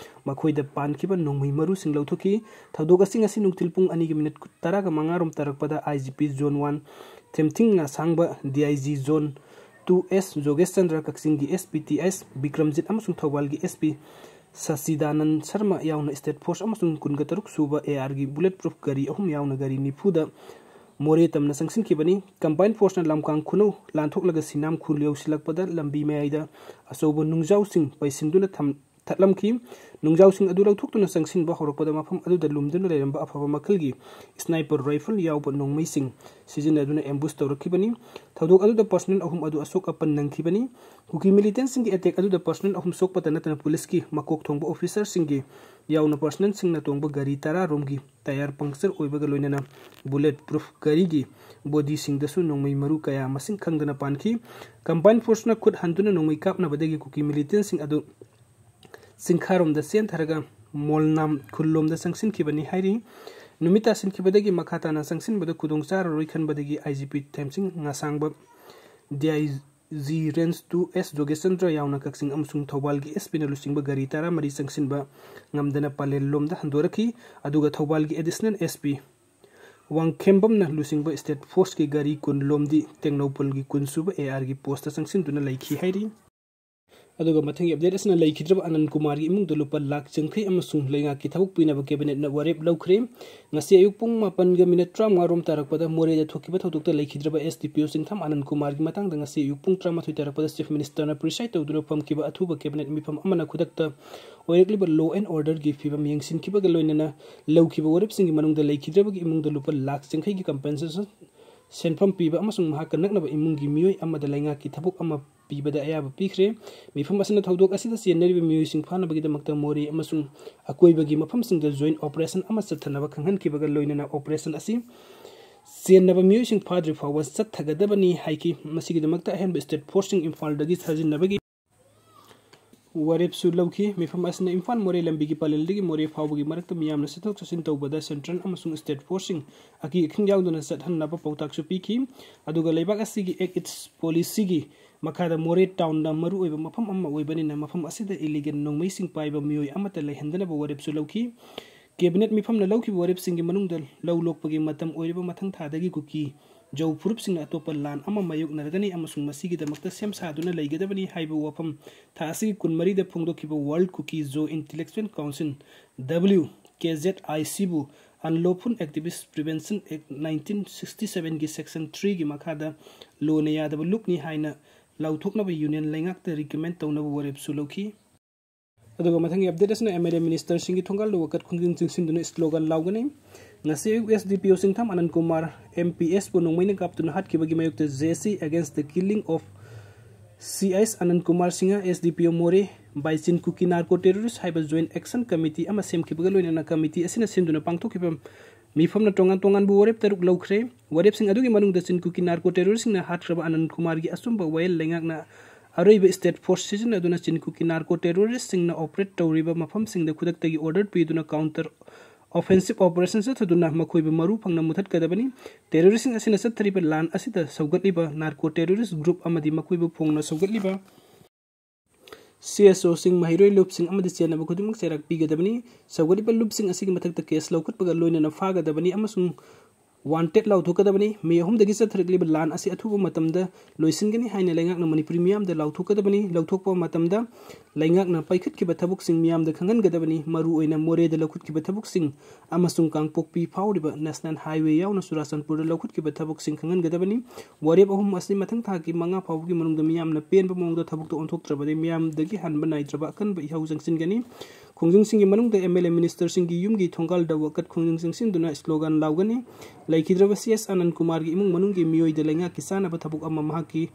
ꯃꯈꯣꯏꯗ ꯄꯥꯟꯈꯤꯕ ꯅꯣꯡꯃꯩ ꯃꯔꯨꯁꯤꯡ ꯂꯧꯊꯣꯛꯈꯤ꯫ ꯊꯧꯗꯣꯛ ꯑꯁꯤ ꯉꯁꯤ ꯅꯨꯡꯊꯤꯜ ꯄꯨꯡ ꯑꯅꯤꯒꯤ ꯃꯤꯅꯤꯠ ꯇꯔꯥꯒ ꯃꯉꯥ ꯔꯣꯝ ꯇꯥꯔꯛꯄꯗ I G P zone one Themthing ꯑꯁꯥꯡꯕ, D I G zone two S ꯖꯣꯒꯦꯁ ꯆꯟꯗ꯭ꯔ ꯀꯛꯆꯤꯡꯒꯤ ꯑꯦꯁ ꯄꯤ ꯇꯤ ꯑꯦꯁ ꯕꯤꯀ꯭ꯔꯝꯖꯤꯠ ꯑꯃꯁꯨꯡ ꯊꯧꯕꯥꯜꯒꯤ ꯑꯦꯁ ꯄꯤ ꯁꯆꯤꯗꯥꯅꯟ ꯁꯔꯃ ꯌꯥꯎꯅ ꯁ꯭ꯇꯦꯠ ꯐꯣꯔꯁ ꯑꯃꯁꯨꯡ ꯀꯨꯟꯒ ꯇꯔꯨꯛ ꯁꯨꯕ ꯑꯦ ꯑꯥꯔꯒꯤ ꯕꯨꯂꯦꯠ ꯄ꯭ꯔꯨꯐ ꯒꯥꯔꯤ ꯑꯍꯨꯝ ꯌꯥꯎꯅ ꯒꯥꯔꯤ ꯅꯤꯐꯨꯗ ꯃꯣꯔꯦ ꯇꯝꯅ ꯆꯪꯁꯤꯟꯈꯤꯕꯅꯤ꯫ Combined Forceꯅ ꯂꯝꯀꯥꯡ ꯈꯨꯅꯧ ꯂꯥꯟꯊꯣꯛꯂꯒ ꯁꯤꯅꯥꯝ ꯈꯨꯜ ꯌꯧꯁꯤꯜꯂꯛꯄꯗ ꯂꯝꯕꯤ ꯃꯌꯥꯏꯗ ꯑꯆꯧꯕ ꯅꯨꯡꯖꯥꯎꯁꯤꯡ ꯄꯩꯁꯤꯟꯗꯨꯅ ꯊꯝ-, ꯊꯠꯂꯝꯈꯤ꯫ ꯅꯨꯡꯖꯥꯎꯁꯤꯡ ꯑꯗꯨ ꯂꯧꯊꯣꯛꯇꯨꯅ ꯆꯪꯁꯤꯟꯕ ꯍꯧꯔꯛꯄꯗ ꯃꯐꯝ ꯑꯗꯨꯗ ꯂꯨꯝꯗꯨꯅ ꯂꯩꯔꯝꯕ ꯑꯐꯕ ꯃꯈꯜꯒꯤ sniper rifle ꯌꯥꯎꯕ ꯅꯣꯡꯃꯩꯁꯤꯡ ꯁꯤꯖꯤꯟꯅꯗꯨꯅ ambush ꯇꯧꯔꯛꯈꯤꯕꯅꯤ꯫ ꯊꯧꯗꯣꯛ ꯑꯗꯨꯗ personnel ꯑꯍꯨꯝ ꯑꯗꯨ ꯑꯁꯣꯛ ꯑꯄꯟ ꯅꯪꯈꯤꯕꯅꯤ꯫ ꯀꯨꯀꯤ militantꯁꯤꯡꯒꯤ attack ꯑꯗꯨꯗ personnel ꯑꯍꯨꯝ ꯁꯣꯛꯄꯇ ꯅꯠꯇꯅ ꯄꯨꯂꯤꯁꯀꯤ ꯃꯀꯣꯛ ꯊꯣꯡꯕ officerꯁꯤꯡꯒꯤ ꯌꯥꯎꯅ personnelꯁꯤꯡꯅ ꯇꯣꯡꯕ ꯒꯥꯔꯤ ꯇꯔꯥ ꯔꯣꯝꯒꯤ tyre puncture ꯑꯣꯏꯕꯒ ꯂꯣꯏꯅꯅ bullet proof ꯒꯥꯔꯤꯒꯤ bodyꯁꯤꯡꯗꯁꯨ ꯅꯣꯡꯃꯩ ꯃꯔꯨ ꯀꯌꯥ ꯃꯁꯤꯡ ꯈꯪꯗꯅ ꯄꯥꯟꯈꯤ꯫ Combined Forceꯅ ꯈꯨꯠ ꯍꯟꯗꯨꯅ ꯅꯣꯡꯃꯩ ꯀꯥꯞꯅꯕꯗꯒꯤ ꯀꯨꯀꯤ militantꯁꯤꯡ ꯑꯗꯨ ꯆꯤꯡꯈꯥꯔꯣꯝꯗ ꯆꯦꯟꯊꯔꯒ ꯃꯣꯜꯅꯥꯝ ꯈꯨꯜꯂꯣꯝꯗ ꯆꯪꯁꯤꯟꯈꯤꯕꯅꯤ ꯍꯥꯏꯔꯤ꯫ ꯅꯨꯃꯤꯠ ꯇꯥꯁꯤꯟꯈꯤꯕꯗꯒꯤ ꯃꯈꯥ ꯇꯥꯅ ꯆꯪꯁꯤꯟꯕꯗ ꯈꯨꯗꯣꯡ ꯆꯥꯔꯔꯣꯏ ꯈꯟꯕꯗꯒꯤ ꯑꯥꯏ ꯖꯤ ꯄꯤ ꯊꯦꯝꯁꯤꯡ ꯉꯥꯁꯥꯡꯕ, D I G range two S Jogeshchandra ꯌꯥꯎꯅ ꯀꯛꯆꯤꯡ ꯑꯃꯁꯨꯡ ꯊꯧꯕꯥꯜꯒꯤ ꯑꯦꯁ ꯄꯤꯅ ꯂꯨꯆꯤꯡꯕ ꯒꯥꯔꯤ ꯇꯔꯥꯃꯔꯤ ꯆꯪꯁꯤꯟꯕ ꯉꯝꯗꯅ ꯄꯂꯦꯜ ꯂꯣꯝꯗ ꯍꯟꯗꯣꯔꯛꯈꯤ꯫ ꯑꯗꯨꯒ ꯊꯧꯕꯥꯜꯒꯤ additional S P ꯋꯥꯡꯈꯦꯝꯕꯝꯅ ꯂꯨꯆꯤꯡꯕ state forceꯀꯤ ꯒꯥꯔꯤ ꯀꯨꯟ ꯂꯣꯝꯗꯤ ꯇꯦꯡꯅꯧꯄꯜꯒꯤ ꯀꯨꯟꯁꯨꯕ A Rꯒꯤ postꯇ ꯆꯪꯁꯤꯟꯗꯨꯅ ꯂꯩꯈꯤ ꯍꯥꯏꯔꯤ꯫ ꯑꯗꯨꯒ ꯃꯊꯪꯒꯤ update ꯑꯁꯤꯅ ꯂꯩꯈꯤꯗ꯭ꯔꯕ ꯑꯅꯟ ꯀꯨꯃꯥꯔꯒꯤ ꯏꯃꯨꯡꯗ ꯂꯨꯄꯥ ꯂꯥꯈ ꯌꯥꯡꯈꯩ ꯑꯃꯁꯨꯡ ꯂꯩꯉꯥꯛꯀꯤ ꯊꯕꯛ ꯄꯤꯅꯕ cabinetꯅ ꯋꯥꯔꯦꯞ ꯂꯧꯈ꯭ꯔꯦ꯫ ꯉꯁꯤ ꯑꯌꯨꯛ ꯄꯨꯡ ꯃꯥꯄꯟꯒ minute ꯇꯔꯥꯃꯉꯥ ꯔꯣꯝ ꯇꯥꯔꯛꯄꯗ ꯃꯣꯔꯦꯗ ꯊꯣꯛꯈꯤꯕ ꯊꯧꯗꯣꯛꯇ ꯂꯩꯈꯤꯗ꯭ꯔꯕ S D P O ꯆꯤꯡꯊꯥꯝ ꯑꯅꯟ ꯀꯨꯃꯥꯔꯒꯤ ꯃꯇꯥꯡꯗ ꯉꯁꯤ ꯑꯌꯨꯛ ꯄꯨꯡ ꯇꯔꯥꯃꯥꯊꯣꯏ ꯇꯥꯔꯛꯄꯗ Chief Ministerꯅ preside ꯇꯧꯗꯨꯅ ꯐꯝꯈꯤꯕ ꯑꯊꯨꯕ cabinet ꯃꯤꯐꯝ ꯑꯃꯅ ꯈꯨꯗꯛꯇ ꯑꯣꯏꯔꯛꯂꯤꯕ law and orderꯒꯤ ꯐꯤꯕꯝ ꯌꯦꯡꯁꯤꯟꯈꯤꯕꯒ ꯂꯣꯏꯅꯅ ꯂꯧꯈꯤꯕ ꯋꯥꯔꯦꯞꯁꯤꯡꯒꯤ ꯃꯅꯨꯡꯗ ꯂꯩꯈꯤꯗ꯭ꯔꯕꯒꯤ ꯏꯃꯨꯡꯗ ꯂꯨꯄꯥ ꯂꯥꯈ ꯌꯥꯡꯈꯩꯒꯤ compensation ꯁꯦꯟꯐꯝ ꯄꯤꯕ ꯑꯃꯁꯨꯡ ꯃꯍꯥꯛꯀ ꯅꯛꯅꯕ ꯏꯃꯨꯡꯒꯤ ꯃꯤꯑꯣꯏ ꯑꯃꯗ ꯂꯩꯉꯥꯛꯀꯤ ꯊꯕꯛ ꯑꯃ ꯄꯤꯕꯗ ꯑꯌꯥꯕ ꯄꯤꯈ꯭ꯔꯦ꯫ ꯃꯤꯐꯝ ꯑꯁꯤꯅ ꯊꯧꯗꯣꯛ ꯑꯁꯤꯗ ꯆꯦꯟꯅꯔꯤꯕ ꯃꯤꯑꯣꯏꯁꯤꯡ ꯐꯥꯅꯕꯒꯤꯗꯃꯛꯇ ꯃꯣꯔꯦ ꯑꯃꯁꯨꯡ ꯑꯀꯣꯏꯕꯒꯤ ꯃꯐꯝꯁꯤꯡꯗ joint operation ꯑꯃ ꯆꯠꯊꯅꯕ ꯈꯪꯍꯟꯈꯤꯕꯒ ꯂꯣꯏꯅꯅ operation ꯑꯁꯤ ꯆꯦꯟꯅꯕ ꯃꯤꯑꯣꯏꯁꯤꯡ ꯐꯥꯗ꯭ꯔꯤ ꯐꯥꯎꯕ ꯆꯠꯊꯒꯗꯕꯅꯤ ꯍꯥꯏꯈꯤ꯫ ꯃꯁꯤꯒꯤꯗꯃꯛꯇ ꯑꯍꯦꯟꯕ state forceꯁꯤꯡ ꯏꯝꯐꯥꯜꯗꯒꯤ ꯊꯥꯖꯤꯟꯅꯕꯒꯤ ꯋꯥꯔꯦꯞꯁꯨ ꯂꯧꯈꯤ꯫ ꯃꯤꯐꯝ ꯑꯁꯤꯅ ꯏꯝꯐꯥꯜ ꯃꯣꯔꯦ ꯂꯝꯕꯤꯒꯤ ꯄꯂꯦꯜꯗꯒꯤ ꯃꯣꯔꯦ ꯐꯥꯎꯕꯒꯤ ꯃꯔꯛꯇ ꯃꯤꯌꯥꯝꯅ ꯆꯠꯊꯣꯛ ꯆꯠꯁꯤꯟ ꯇꯧꯕꯗ central ꯑꯃꯁꯨꯡ state forceꯁꯤꯡ ꯑꯀꯤ ꯑꯈꯪ ꯌꯥꯎꯗꯅ ꯆꯠꯍꯟꯅꯕ ꯄꯥꯎꯇꯥꯛꯁꯨ ꯄꯤꯈꯤ꯫ ꯑꯗꯨꯒ ꯂꯩꯕꯥꯛ ꯑꯁꯤꯒꯤ Act East policyꯒꯤ ꯃꯈꯥꯗ ꯃꯣꯔꯦ townꯗ ꯃꯔꯨꯑꯣꯏꯕ ꯃꯐꯝ ꯑꯃ ꯑꯣꯏꯕꯅꯤꯅ ꯃꯐꯝ ꯑꯁꯤꯗ illegal ꯅꯣꯡꯃꯩꯁꯤꯡ ꯄꯥꯏꯕ ꯃꯤꯑꯣꯏ ꯑꯃꯠꯇ ꯂꯩꯍꯟꯗꯅꯕ ꯋꯥꯔꯦꯞꯁꯨ ꯂꯧꯈꯤ꯫ Cabinet ꯃꯤꯐꯝꯅ ꯂꯧꯈꯤꯕ ꯋꯥꯔꯦꯞꯁꯤꯡꯒꯤ ꯃꯅꯨꯡꯗ ꯂꯧ ꯂꯣꯛꯄꯒꯤ ꯃꯇꯝ ꯑꯣꯏꯔꯤꯕ ꯃꯊꯪ ꯊꯥꯗꯒꯤ ꯀꯨꯀꯤ ꯖꯧ ꯐꯨꯔꯨꯞꯁꯤꯡꯅ ꯑꯇꯣꯞꯄ ꯂꯥꯟ ꯑꯃ ꯃꯥꯌꯣꯛꯅꯔꯒꯅꯤ ꯑꯃꯁꯨꯡ ꯃꯁꯤꯒꯤꯗꯃꯛꯇ ꯁꯦꯝ ꯁꯥꯗꯨꯅ ꯂꯩꯒꯗꯕꯅꯤ ꯍꯥꯏꯕ ꯋꯥꯐꯝ ꯊꯥ ꯑꯁꯤꯒꯤ ꯀꯨꯟꯃꯔꯤꯗ ꯐꯣꯡꯗꯣꯛꯈꯤꯕ World Kuki Zo Intellectual Council, W K Z I Cꯕꯨ Unlawful Activist Prevention Act nineteen sixty seven ꯒꯤ section three ꯒꯤ ꯃꯈꯥꯗ ꯂꯣꯅ ꯌꯥꯗꯕ ꯂꯨꯞꯅꯤ ꯍꯥꯏꯅ ꯂꯥꯎꯊꯣꯛꯅꯕ union ꯂꯩꯉꯥꯛꯇ recommend ꯇꯧꯅꯕ ꯋꯥꯔꯦꯞꯁꯨ ꯂꯧꯈꯤ꯫ ꯑꯗꯨꯒ ꯃꯊꯪꯒꯤ update ꯑꯁꯤꯅ M L A ministerꯁꯤꯡꯒꯤ ꯊꯣꯡꯒꯥꯜꯗ ꯋꯥꯀꯠ ꯈꯣꯡꯖꯪ ꯆꯪꯁꯤꯟꯗꯨꯅ slogan ꯂꯥꯎꯒꯅꯤ꯫ ꯉꯁꯤ ꯑꯌꯨꯛ S D P O ꯁꯤꯡꯊꯥꯝ ꯑꯅꯟ Kumar M P S ꯄꯨ ꯅꯣꯡꯃꯩꯅ ꯀꯥꯞꯇꯨꯅ ꯍꯥꯠꯈꯤꯕꯒꯤ ꯃꯥꯌꯣꯛꯇ J A C against the killing of C S Anand Kumar Singha, S D P O Moreh, by Chin Kuki Narco Terrorist ꯍꯥꯏꯕ joint action committee ꯑꯃ ꯁꯦꯝꯈꯤꯕꯒ ꯂꯣꯏꯅꯅ committee ꯑꯁꯤꯅ ꯁꯤꯟꯗꯨꯅ ꯄꯥꯡꯊꯣꯛꯈꯤꯕ ꯃꯤꯐꯝꯅ ꯇꯣꯉꯥꯟ ꯇꯣꯉꯥꯟꯕ ꯋꯥꯔꯦꯞ ꯇꯔꯨꯛ ꯂꯧꯈ꯭ꯔꯦ꯫ ꯋꯥꯔꯦꯞꯁꯤꯡ ꯑꯗꯨꯒꯤ ꯃꯅꯨꯡꯗ ꯆꯤꯟ ꯀꯨꯀꯤ narco terroristꯁꯤꯡꯅ ꯍꯥꯠꯈ꯭ꯔꯕ ꯑꯅꯟ ꯀꯨꯃꯥꯔꯒꯤ ꯑꯆꯨꯝꯕ ꯋꯥꯌꯦꯜ ꯂꯩꯉꯥꯛꯅ ꯑꯔꯣꯏꯕ state force ꯁꯤꯖꯤꯟꯅꯗꯨꯅ ꯆꯤꯟ ꯀꯨꯀꯤ narco terroristꯁꯤꯡꯅ operate ꯇꯧꯔꯤꯕ ꯃꯐꯝꯁꯤꯡꯗ ꯈꯨꯗꯛꯇꯒꯤ order ꯄꯤꯗꯨꯅ counter offensive operation ꯆꯠꯊꯗꯨꯅ ꯃꯈꯣꯏꯕꯨ ꯃꯔꯨ ꯐꯪꯅ ꯃꯨꯊꯠꯀꯗꯕꯅꯤ꯫ Terroristꯁꯤꯡ ꯑꯁꯤꯅ ꯆꯠꯊꯔꯤꯕ ꯂꯥꯟ ꯑꯁꯤꯗ ꯁꯧꯒꯠꯂꯤꯕ narco terrorist group ꯑꯃꯗꯤ ꯃꯈꯣꯏꯕꯨ ꯐꯣꯡꯅ ꯁꯧꯒꯠꯂꯤꯕ C S Oꯁꯤꯡ, ꯃꯍꯩꯔꯣꯏ ꯂꯨꯞꯁꯤꯡ ꯑꯃꯗꯤ ꯆꯦꯟꯅꯕ ꯈꯨꯗꯤꯡꯃꯛ ꯆꯩꯔꯥꯛ ꯄꯤꯒꯗꯕꯅꯤ꯫ ꯁꯧꯒꯠꯂꯤꯕ ꯂꯨꯞꯁꯤꯡ ꯑꯁꯤꯒꯤ ꯃꯊꯛꯇ case ꯂꯧꯈꯠꯄꯒ ꯂꯣꯏꯅꯅ ꯐꯥꯒꯗꯕꯅꯤ ꯑꯃꯁꯨꯡ wanted ꯂꯥꯎꯊꯣꯛꯀꯗꯕꯅꯤ꯫ ꯃꯦ ꯑꯍꯨꯝꯗꯒꯤ ꯆꯠꯊꯔꯛꯂꯤꯕ ꯂꯥꯟ ꯑꯁꯤ ꯑꯊꯨꯕ ꯃꯇꯝꯗ ꯂꯣꯏꯁꯤꯟꯒꯅꯤ ꯍꯥꯏꯅ ꯂꯩꯉꯥꯛꯅ ꯃꯅꯤꯄꯨꯔꯤ ꯃꯤꯌꯥꯝꯗ ꯂꯥꯎꯊꯣꯛꯀꯗꯕꯅꯤ꯫ ꯂꯧꯊꯣꯛꯄ ꯃꯇꯝꯗ ꯂꯩꯉꯥꯛꯅ ꯄꯥꯏꯈꯠꯈꯤꯕ ꯊꯕꯛꯁꯤꯡ ꯃꯤꯌꯥꯝꯗ ꯈꯪꯍꯟꯒꯗꯕꯅꯤ꯫ ꯃꯔꯨꯑꯣꯏꯅ ꯃꯣꯔꯦꯗ ꯂꯧꯈꯠꯈꯤꯕ ꯊꯕꯛꯁꯤꯡ ꯑꯃꯁꯨꯡ ꯀꯥꯡꯄꯣꯛꯄꯤ ꯐꯥꯎꯔꯤꯕ national highway ꯌꯥꯎꯅ ꯆꯨꯔꯥꯆꯥꯟꯄꯨꯔꯗ ꯂꯧꯈꯠꯈꯤꯕ ꯊꯕꯛꯁꯤꯡ ꯈꯪꯍꯟꯒꯗꯕꯅꯤ꯫ ꯋꯥꯔꯦꯞ ꯑꯍꯨꯝ ꯑꯁꯤ ꯃꯊꯪ ꯊꯥꯒꯤ ꯃꯉꯥ ꯐꯥꯎꯕꯒꯤ ꯃꯅꯨꯡꯗ ꯃꯤꯌꯥꯝꯅ ꯄꯦꯟꯕ ꯃꯑꯣꯡꯗ ꯊꯕꯛꯇ ꯑꯣꯟꯊꯣꯛꯇ꯭ꯔꯕꯗꯤ ꯃꯤꯌꯥꯝꯗꯒꯤ ꯍꯟꯕ ꯅꯥꯏꯗ꯭ꯔꯕ ꯑꯀꯟꯕ ꯏꯍꯧ ꯆꯪꯁꯤꯟꯒꯅꯤ꯫ ꯈꯣꯡꯖꯪꯁꯤꯡꯒꯤ ꯃꯅꯨꯡꯗ M L A ministerꯁꯤꯡꯒꯤ ꯌꯨꯝꯒꯤ ꯊꯣꯡꯒꯥꯜꯗ ꯋꯥꯀꯠ ꯈꯣꯡꯖꯪ ꯆꯪꯁꯤꯟꯗꯨꯅ slogan ꯂꯥꯎꯒꯅꯤ꯫ ꯂꯩꯈꯤꯗ꯭ꯔꯕ C S ꯑꯅꯟ ꯀꯨꯃꯥꯔꯒꯤ ꯏꯃꯨꯡ ꯃꯅꯨꯡꯒꯤ ꯃꯤꯑꯣꯏꯗ ꯂꯩꯉꯥꯛꯀꯤ ꯆꯥꯅꯕ ꯊꯕꯛ ꯑꯃ ꯃꯍꯥꯛꯀꯤ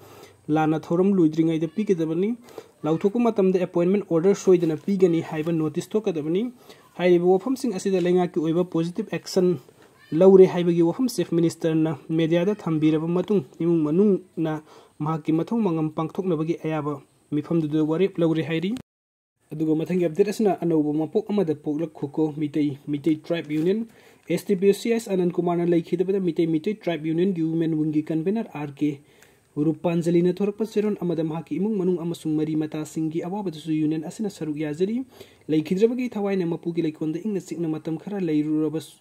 ꯂꯥꯟꯅ ꯊꯧꯔꯝ ꯂꯣꯏꯗ꯭ꯔꯤꯉꯩꯗ ꯄꯤꯒꯗꯕꯅꯤ꯫ ꯂꯥꯎꯊꯣꯛꯄ ꯃꯇꯝꯗ appointment order ꯁꯣꯏꯗꯅ ꯄꯤꯒꯅꯤ ꯍꯥꯏꯕ notice ꯊꯣꯛꯀꯗꯕꯅꯤ꯫ ꯍꯥꯏꯔꯤꯕ ꯋꯥꯐꯝꯁꯤꯡ ꯑꯁꯤꯗ ꯂꯩꯉꯥꯛꯀꯤ ꯑꯣꯏꯕ positive action ꯂꯧꯔꯦ ꯍꯥꯏꯕꯒꯤ ꯋꯥꯐꯝ Chief Ministerꯅ mediaꯗ ꯊꯝꯕꯤꯔꯕ ꯃꯇꯨꯡ ꯏꯃꯨꯡ ꯃꯅꯨꯡꯅ ꯃꯍꯥꯛꯀꯤ ꯃꯊꯧ ꯃꯉꯝ ꯄꯥꯡꯊꯣꯛꯅꯕꯒꯤ ꯑꯌꯥꯕ ꯃꯤꯐꯝꯗꯨꯗ ꯋꯥꯔꯦꯞ ꯂꯧꯔꯦ ꯍꯥꯏꯔꯤ꯫ ꯑꯗꯨꯒ ꯃꯊꯪꯒꯤ update ꯑꯁꯤꯅ ꯑꯅꯧꯕ ꯃꯄꯣꯛ ꯑꯃꯗ ꯄꯣꯛꯂꯛꯈꯣꯀꯣ Meitei, Meitei Tribe Union, S D P O C S ꯑꯅꯟ ꯀꯨꯃꯥꯔꯅ ꯂꯩꯈꯤꯗꯕꯗ Meitei, Meitei Tribe Unionꯒꯤ women wingꯒꯤ convener R K ꯔꯨꯄꯥꯟꯖꯂꯤꯅ ꯊꯣꯔꯛꯄ ꯆꯦꯔꯣꯜ ꯑꯃꯗ ꯃꯍꯥꯛꯀꯤ ꯏꯃꯨꯡ ꯃꯅꯨꯡ ꯑꯃꯁꯨꯡ ꯃꯔꯤ ꯃꯇꯥꯁꯤꯡꯒꯤ ꯑꯋꯥꯕꯗꯁꯨ union ꯑꯁꯤꯅ ꯁꯔꯨꯛ ꯌꯥꯖꯔꯤ꯫ ꯂꯩꯈꯤꯗ꯭ꯔꯕꯒꯤ ꯊꯋꯥꯏꯅ ꯃꯄꯨꯒꯤ ꯂꯩꯀꯣꯜꯗ ꯏꯪꯅ ꯆꯤꯛꯅ ꯃꯇꯝ ꯈꯔ ꯂꯩꯔꯨꯔꯕꯁꯨ,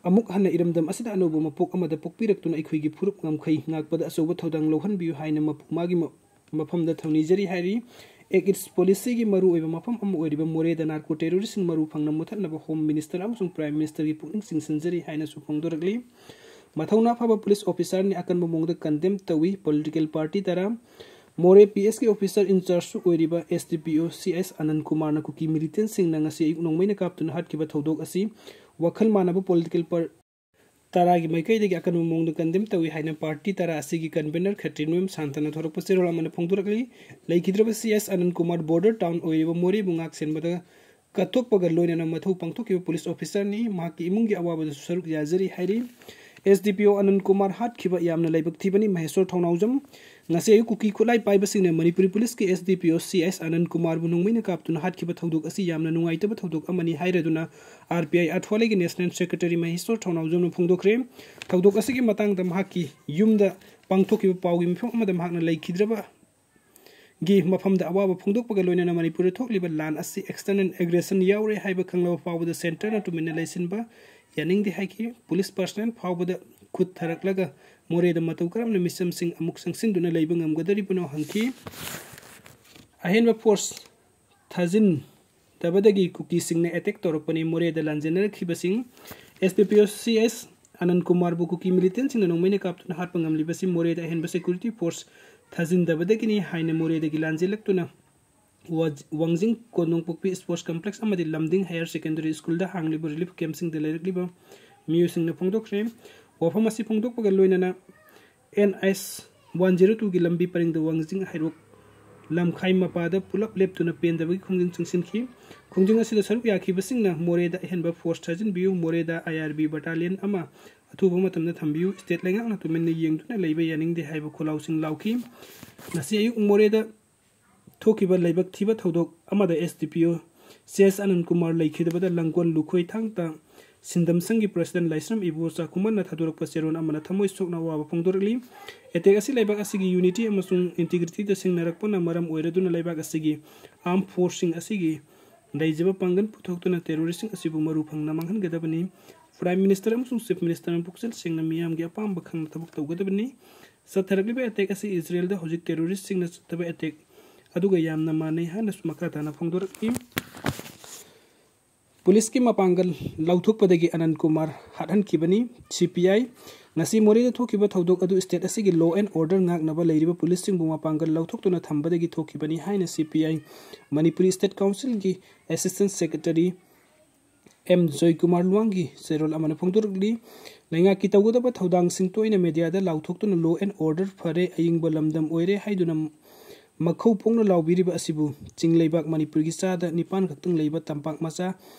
ꯑꯃꯨꯛ ꯍꯟꯅ ꯏꯔꯝꯗꯝ ꯑꯁꯤꯗ ꯑꯅꯧꯕ ꯃꯄꯣꯛ ꯑꯃꯗ ꯄꯣꯛꯄꯤꯔꯛꯇꯨꯅ ꯑꯩꯈꯣꯏꯒꯤ ꯐꯨꯔꯨꯞ ꯉꯝꯈꯩ ꯉꯥꯛꯄꯗ ꯑꯆꯧꯕ ꯊꯧꯗꯥꯡ ꯂꯧꯍꯟꯕꯤꯌꯨ ꯍꯥꯏꯅ ꯃꯄꯨ ꯃꯥꯒꯤ ꯃ-, ꯃꯐꯝꯗ ꯊꯧꯅꯤꯖꯔꯤ ꯍꯥꯏꯔꯤ꯫ ꯑꯦꯛ ꯏꯁ ꯄꯣꯂꯤꯁꯤꯒꯤ ꯃꯔꯨꯑꯣꯏꯕ ꯃꯐꯝ ꯑꯃ ꯑꯣꯏꯔꯤꯕ ꯃꯣꯔꯦꯗ ꯅꯥꯔꯀꯣ ꯇꯦꯔꯣꯔꯤꯁꯁꯤꯡ ꯃꯔꯨ ꯐꯪꯅ ꯃꯨꯊꯠꯅꯕ ꯍꯣꯝ ꯃꯤꯅꯤꯁꯇꯔ ꯑꯃꯁꯨꯡ ꯄ꯭ꯔꯥꯏꯝ ꯃꯤꯅꯤꯁꯇꯔꯒꯤ ꯄꯨꯛꯅꯤꯡ ꯆꯤꯡꯁꯤꯟꯖꯔꯤ ꯍꯥꯏꯅꯁꯨ ꯐꯣꯡꯗꯣꯔꯛꯂꯤ꯫ ꯃꯊꯧꯅꯥ ꯐꯕ ꯄꯨꯂꯤꯁ ꯑꯣꯐꯤꯁꯥꯔꯅꯤ, ꯑꯀꯟꯕ ꯃꯑꯣꯡꯗ ꯀꯟꯗꯦꯝ ꯇꯧꯏ꯫ ꯄꯣꯂꯤꯇꯤꯀꯦꯜ ꯄꯥꯔꯇꯤ ꯇꯔꯥ, ꯃꯣꯔꯦ ꯄꯤ ꯑꯦꯁꯀꯤ ꯑꯣꯐꯤꯁꯥꯔ ꯏꯟꯆꯥꯔꯖꯁꯨ ꯑꯣꯏꯔꯤꯕ ꯑꯦꯁ ꯗꯤ ꯄꯤ ꯑꯣ ꯁꯤ ꯑꯦꯁ ꯑꯅꯟ ꯀꯨꯃꯥꯔꯅ ꯀꯨꯀꯤ ꯃꯤꯂꯤꯇꯦꯟꯁꯤꯡꯅ ꯉꯁꯤ ꯑꯌꯨꯛ ꯅꯣꯡꯃꯩꯅ ꯀꯥꯞꯇꯨꯅ ꯍꯥꯠꯈꯤꯕ ꯊꯧꯗꯣꯛ ꯑꯁꯤ ꯋꯥꯈꯜ ꯃꯥꯟꯅꯕ ꯄꯣꯂꯤꯇꯤꯀꯦꯜ ꯄꯥꯔ-, ꯇꯔꯥꯒꯤ ꯃꯥꯏꯀꯩꯗꯒꯤ ꯑꯀꯟꯕ ꯃꯑꯣꯡꯗ ꯀꯟꯗꯦꯝ ꯇꯧꯏ ꯍꯥꯏꯅ ꯄꯥꯔꯇꯤ ꯇꯔꯥ ꯑꯁꯤꯒꯤ ꯀꯟꯚꯦꯅꯔ ꯈꯦꯇ꯭ꯔꯤꯅꯣꯏꯝ ꯁꯥꯟꯇꯅ ꯊꯣꯔꯛꯄ ꯆꯦꯔꯣꯜ ꯑꯃꯅ ꯐꯣꯡꯗꯣꯔꯛꯂꯤ꯫ ꯂꯩꯈꯤꯗ꯭ꯔꯕ C S Anan Kumar border town ꯑꯣꯏꯔꯤꯕ ꯃꯣꯔꯦꯕꯨ ꯉꯥꯛ ꯁꯦꯟꯕꯗ ꯀꯠꯊꯣꯛꯄꯒ ꯂꯣꯏꯅꯅ ꯃꯊꯧ ꯄꯥꯡꯊꯣꯛꯈꯤꯕ ꯄꯨꯂꯤꯁ ꯑꯣꯐꯤꯁꯥꯔꯅꯤ꯫ ꯃꯍꯥꯛꯀꯤ ꯏꯃꯨꯡꯒꯤ ꯑꯋꯥꯕꯗꯁꯨ ꯁꯔꯨꯛ ꯌꯥꯖꯔꯤ ꯍꯥꯏꯔꯤ꯫ ꯑꯦꯁ ꯗꯤ ꯄꯤ ꯑꯣ ꯑꯅꯟ ꯀꯨꯃꯥꯔ ꯍꯥꯠꯈꯤꯕ ꯌꯥꯝꯅ ꯂꯥꯏꯕꯛ ꯊꯤꯕꯅꯤ꯫ ꯃꯍꯦꯁꯣꯔ ꯊꯧꯅꯥꯎꯖꯝ꯫ ꯉꯁꯤ ꯑꯌꯨꯛ ꯀꯨꯀꯤ ꯈꯨꯠꯂꯥꯏ ꯄꯥꯏꯕꯁꯤꯡꯅ ꯃꯅꯤꯄꯨꯔꯤ ꯄꯨꯂꯤꯁꯀꯤ ꯑꯦꯁ ꯗꯤ ꯄꯤ ꯑꯣ ꯁꯤ ꯑꯦꯁ ꯑꯅꯟ ꯀꯨꯃꯥꯔꯕꯨ ꯅꯣꯡꯃꯩꯅ ꯀꯥꯞꯇꯨꯅ ꯍꯥꯠꯈꯤꯕ ꯊꯧꯗꯣꯛ ꯑꯁꯤ ꯌꯥꯝꯅ ꯅꯨꯡꯉꯥꯏꯇꯕ ꯊꯧꯗꯣꯛ ꯑꯃꯅꯤ ꯍꯥꯏꯔꯗꯨꯅ ꯑꯥꯔ ꯄꯤ ꯑꯥꯏ ꯑꯥꯔꯊ꯭ꯋꯥꯂꯤꯒꯤ ꯅꯦꯁꯅꯦꯜ ꯁꯦꯀ꯭ꯔꯦꯇꯔꯤ ꯃꯍꯦꯁꯣꯔ ꯊꯧꯅꯥꯎꯖꯝꯅ ꯐꯣꯡꯗꯣꯛꯈ꯭ꯔꯦ꯫ ꯊꯧꯗꯣꯛ ꯑꯁꯤꯒꯤ ꯃꯇꯥꯡꯗ ꯃꯍꯥꯛꯀꯤ ꯌꯨꯝꯗ ꯄꯥꯡꯊꯣꯛꯈꯤꯕ ꯄꯥꯎꯒꯤ ꯃꯤꯐꯝ ꯑꯃꯗ ꯃꯍꯥꯛꯅ ꯂꯩꯈꯤꯗ꯭ꯔꯕ ꯒꯤ ꯃꯐꯝꯗ ꯑꯋꯥꯕ ꯐꯣꯡꯗꯣꯛꯄꯒ ꯂꯣꯏꯅꯅ ꯃꯅꯤꯄꯨꯔꯗ ꯊꯣꯛꯂꯤꯕ ꯂꯥꯟ ꯑꯁꯤ external aggression ꯌꯥꯎꯔꯦ ꯍꯥꯏꯕ ꯈꯪꯂꯕ ꯐꯥꯎꯕꯗ centreꯅ ꯇꯨꯃꯤꯟꯅ ꯂꯩꯁꯤꯟꯕ ꯌꯥꯅꯤꯡꯗꯦ ꯍꯥꯏꯈꯤ꯫ ꯄꯨꯂꯤꯁ personnel ꯐꯥꯎꯕꯗ ꯈꯨꯠ ꯊꯥꯔꯛꯂꯒ ꯃꯣꯔꯦꯗ ꯃꯇꯧ ꯀꯔꯝꯅ ꯃꯤꯆꯝꯁꯤꯡ ꯑꯃꯨꯛ ꯆꯪꯁꯤꯟꯗꯨꯅ ꯂꯩꯕ ꯉꯝꯒꯗꯧꯔꯤꯕꯅꯣ ꯍꯪꯈꯤ꯫ ꯑꯍꯦꯟꯕ force ꯊꯥꯖꯤꯟ ꯇꯕꯗꯒꯤ ꯀꯨꯀꯤꯁꯤꯡꯅ attack ꯇꯧꯔꯛꯄꯅꯤ꯫ ꯃꯣꯔꯦꯗ ꯂꯥꯟꯖꯦꯟꯅꯔꯛꯈꯤꯕꯁꯤꯡ ꯑꯦꯁ ꯗꯤ ꯄꯤ ꯑꯣ ꯁꯤ ꯑꯦꯁ ꯑꯅꯟ ꯀꯨꯃꯥꯔꯕꯨ ꯀꯨꯀꯤ ꯃꯤꯂꯤꯇꯦꯟꯁꯤꯡꯅ ꯅꯣꯡꯃꯩꯅ ꯀꯥꯞꯇꯨꯅ ꯍꯥꯠꯄ ꯉꯝꯂꯤꯕꯁꯤ ꯃꯣꯔꯦꯗ ꯑꯍꯦꯟꯕ security force ꯊꯥꯖꯤꯟꯗꯕꯗꯒꯤꯅꯤ ꯍꯥꯏꯅ ꯃꯣꯔꯦꯗꯒꯤ ꯂꯥꯟꯖꯦꯜꯂꯛꯇꯨꯅ ꯋꯥ-, ꯋꯥꯡꯖꯤꯡ ꯀꯣꯟꯗꯣꯡꯄꯣꯛꯄꯤ sports complex ꯑꯃꯗꯤ ꯂꯝꯗꯤꯡ higher secondary schoolꯗ ꯍꯥꯡꯂꯤꯕ relief campꯁꯤꯡꯗ ꯂꯩꯔꯛꯂꯤꯕ ꯃꯤꯑꯣꯏꯁꯤꯡꯅ ꯐꯣꯡꯗꯣꯛꯈ꯭ꯔꯦ꯫ ꯋꯥꯐꯝ ꯑꯁꯤ ꯐꯣꯡꯗꯣꯛꯄꯒ ꯂꯣꯏꯅꯅ N H one zero twoꯒꯤ ꯂꯝꯕꯤ ꯄꯔꯤꯡꯗ ꯋꯥꯡꯖꯤꯡ ꯍꯩꯔꯣꯛ ꯂꯝꯈꯥꯏ ꯃꯄꯥꯗ ꯄꯨꯂꯞ ꯂꯦꯞꯇꯨꯅ ꯄꯦꯟꯗꯕꯒꯤ ꯈꯣꯡꯖꯪ ꯆꯪꯁꯤꯟꯈꯤ꯫ ꯈꯣꯡꯖꯪ ꯑꯁꯤꯗ ꯁꯔꯨꯛ ꯌꯥꯈꯤꯕꯁꯤꯡꯅ ꯃꯣꯔꯦꯗ ꯑꯍꯦꯟꯕ force ꯊꯥꯖꯤꯟꯕꯤꯌꯨ, ꯃꯣꯔꯦꯗ I R B battalion ꯑꯃ ꯑꯊꯨꯕ ꯃꯇꯝꯗ ꯊꯝꯕꯤꯌꯨ, state ꯂꯩꯉꯥꯛꯅ ꯇꯨꯃꯤꯟꯅ ꯌꯦꯡꯗꯨꯅ ꯂꯩꯕ ꯌꯥꯅꯤꯡꯗꯦ ꯍꯥꯏꯕ ꯈꯣꯜꯂꯥꯎꯁꯤꯡ ꯂꯥꯎꯈꯤ꯫ ꯉꯁꯤ ꯑꯌꯨꯛ ꯃꯣꯔꯦꯗ ꯊꯣꯛꯈꯤꯕ ꯂꯥꯏꯕꯛ ꯊꯤꯕ ꯊꯧꯗꯣꯛ ꯑꯃꯗ S D P O C S ꯑꯅꯟ Kumar ꯂꯩꯈꯤꯗꯕꯗ ꯂꯥꯡꯒꯣꯜ ꯂꯨꯈꯣꯏ ꯊꯥꯡꯇ ꯁꯤꯟꯗꯝ ꯁꯪꯒꯤ president ꯂꯥꯏꯁ꯭ꯔꯝ ꯏꯕꯣꯆꯥ ꯈꯨꯃꯟꯅ ꯊꯥꯗꯣꯔꯛꯄ ꯆꯦꯔꯣꯜ ꯑꯃꯅ ꯊꯃꯣꯏ ꯁꯣꯛꯅ ꯑꯋꯥꯕ ꯐꯣꯡꯗꯣꯔꯛꯂꯤ꯫ Attack ꯑꯁꯤ ꯂꯩꯕꯥꯛ ꯑꯁꯤꯒꯤ unity ꯑꯃꯁꯨꯡ integrityꯗ ꯁꯤꯡꯅꯔꯛꯄꯅ ꯃꯔꯝ ꯑꯣꯏꯔꯗꯨꯅ ꯂꯩꯕꯥꯛ ꯑꯁꯤꯒꯤ armed forceꯁꯤꯡ ꯑꯁꯤꯒꯤ ꯂꯩꯖꯕ ꯄꯥꯡꯒꯜ ꯄꯨꯊꯣꯛꯇꯨꯅ terroristꯁꯤꯡ ꯑꯁꯤꯕꯨ ꯃꯔꯨ ꯐꯪꯅ ꯃꯥꯡꯍꯟꯒꯗꯕꯅꯤ꯫ Prime Minister ꯑꯃꯁꯨꯡ Chief Ministerꯅ ꯄꯨꯛꯆꯦꯜ ꯁꯦꯡꯅ ꯃꯤꯌꯥꯝꯒꯤ ꯑꯄꯥꯝꯕ ꯈꯪꯅ ꯊꯕꯛ ꯇꯧꯒꯗꯕꯅꯤ꯫ ꯆꯠꯊꯔꯛꯂꯤꯕ attack ꯑꯁꯤ ꯏꯖꯔꯦꯜꯗ ꯍꯧꯖꯤꯛ terroristꯁꯤꯡꯅ ꯆꯠꯊꯕ attack ꯑꯗꯨꯒ ꯌꯥꯝꯅ ꯃꯥꯟꯅꯩ ꯍꯥꯏꯅꯁꯨ ꯃꯈꯥ ꯇꯥꯅ ꯐꯣꯡꯗꯣꯔꯛꯂꯤ꯫ ꯄꯨꯂꯤꯁꯀꯤ ꯃꯄꯥꯡꯒꯜ ꯂꯧꯊꯣꯛꯄꯗꯒꯤ ꯑꯅꯟ ꯀꯨꯃꯥꯔ ꯍꯥꯠꯍꯟꯈꯤꯕꯅꯤ꯫ ꯁꯤ ꯄꯤ ꯑꯥꯏ꯫ ꯉꯁꯤ ꯃꯣꯔꯦꯗ ꯊꯣꯛꯈꯤꯕ ꯊꯧꯗꯣꯛ ꯑꯗꯨ state ꯑꯁꯤꯒꯤ law and order ꯉꯥꯛꯅꯕ ꯂꯩꯔꯤꯕ ꯄꯨꯂꯤꯁꯁꯤꯡꯕꯨ ꯃꯄꯥꯡꯒꯜ ꯂꯧꯊꯣꯛꯇꯨꯅ ꯊꯝꯕꯗꯒꯤ ꯊꯣꯛꯈꯤꯕꯅꯤ ꯍꯥꯏꯅ C P I Manipuri state councilꯒꯤ assistant secretary ꯑꯦꯝ ꯖꯣꯏꯀꯨꯃꯥꯔ ꯂꯨꯋꯥꯡꯒꯤ ꯆꯦꯔꯣꯜ ꯑꯃꯅ ꯐꯣꯡꯗꯣꯔꯛꯂꯤ꯫ ꯂꯩꯉꯥꯛꯀꯤ ꯇꯧꯒꯗꯕ ꯊꯧꯗꯥꯡꯁꯤꯡ ꯇꯣꯏꯅ mediaꯗ ꯂꯥꯎꯊꯣꯛꯇꯨꯅ law and order ꯐꯔꯦ, ꯑꯏꯪꯕ ꯂꯝꯗꯝ ꯑꯣꯏꯔꯦ ꯍꯥꯏꯗꯨꯅ ꯃꯈꯧ ꯐꯣꯡꯅ ꯂꯥꯎꯕꯤꯔꯤꯕ ꯑꯁꯤꯕꯨ ꯆꯤꯡ ꯂꯩꯕꯥꯛ ꯃꯅꯤꯄꯨꯔꯒꯤ ꯆꯥꯗ ꯅꯤꯄꯥꯟ ꯈꯛꯇꯪ ꯂꯩꯕ ꯇꯝꯄꯥꯛ ꯃꯆꯥ